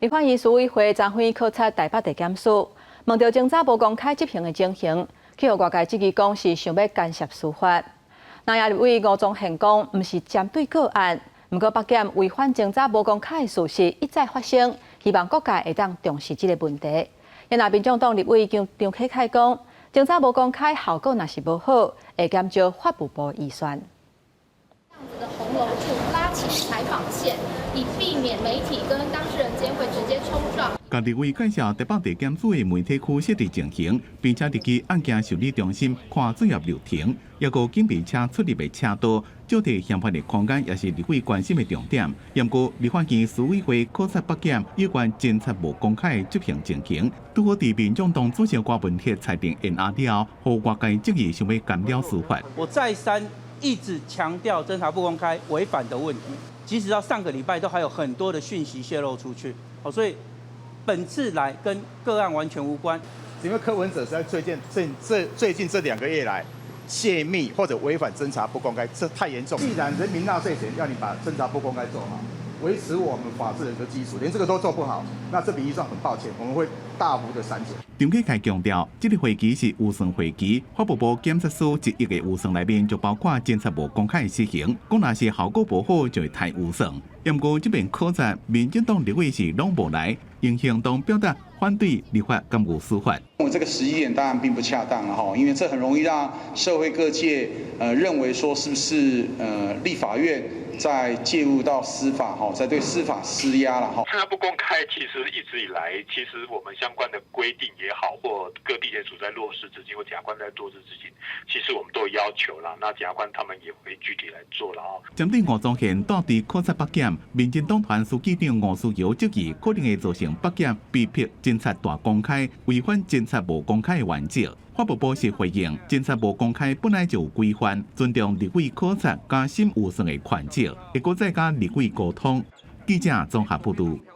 立法院司委會昨昏考察台北地檢署，問著偵查無公開執行的情形，去予外界質疑講是想欲干涉司法。南亞立委吳宗憲講，毋是針對個案，毋過北檢違反偵查無公開的事實一再發生，希望各界會當重視這个問題。若民眾黨立委張啟楷講，偵查無公開效果若是無好，會減少法務部預算。的紅樓處拉起採訪線，以避免媒體跟當事人間會直接衝撞。共立委介紹台北地檢署的媒體區設置情形，並且入去案件受理中心看作業流程，抑閣警備車出入的車道，借提嫌犯的空間，也是立委關心的重點。毋過立法院司委會考察北檢有關偵查無公開的執行情形，拄好佇民眾黨主席柯文哲裁定延押了後，予外界質疑想欲干擾司法。我再三一直強調偵查不公開違反的問題，即使到上個禮拜都還有很多的訊息洩露出去，所以本次來跟個案完全無關。因為柯文哲是在最近這2個月來洩密或者違反偵查不公開，這太嚴重。既然人民納稅錢要你把偵查不公開做好，維持我們法治的一個基礎，連這個都做不好，那這筆預算很抱歉，我們會大幅的刪減。張啟楷強調，這个會期是預算會期，法務部檢察署1億的預算內面就包括偵查無公開的執行，講若是效果無好就會刣預算。毋過這遍考察，民進黨立委是攏無來，用行動表達反對立法干預司法。我這個時機點當然並不恰當了哈，因為這很容易讓社會各界認為說是不是立法院在介入到司法哈，在對司法施壓了哈。偵查不公開，其實一直以來，其實我們相關的規定也好，或各地檢署在落實執行，或檢察官在落實執行，其實我們都有要求啦。那檢察官他們也會具體來做了啊。針對吳宗憲帶隊考察北檢，民進黨團書記長吳思瑤質疑，可能會造成北檢被迫偵查大公開，違反偵查無公開的原則。法務部是回應，偵查無公開本來就有規範，尊重立委考察佮審預算的權責，會閣再佮立委溝通。記者綜合報導。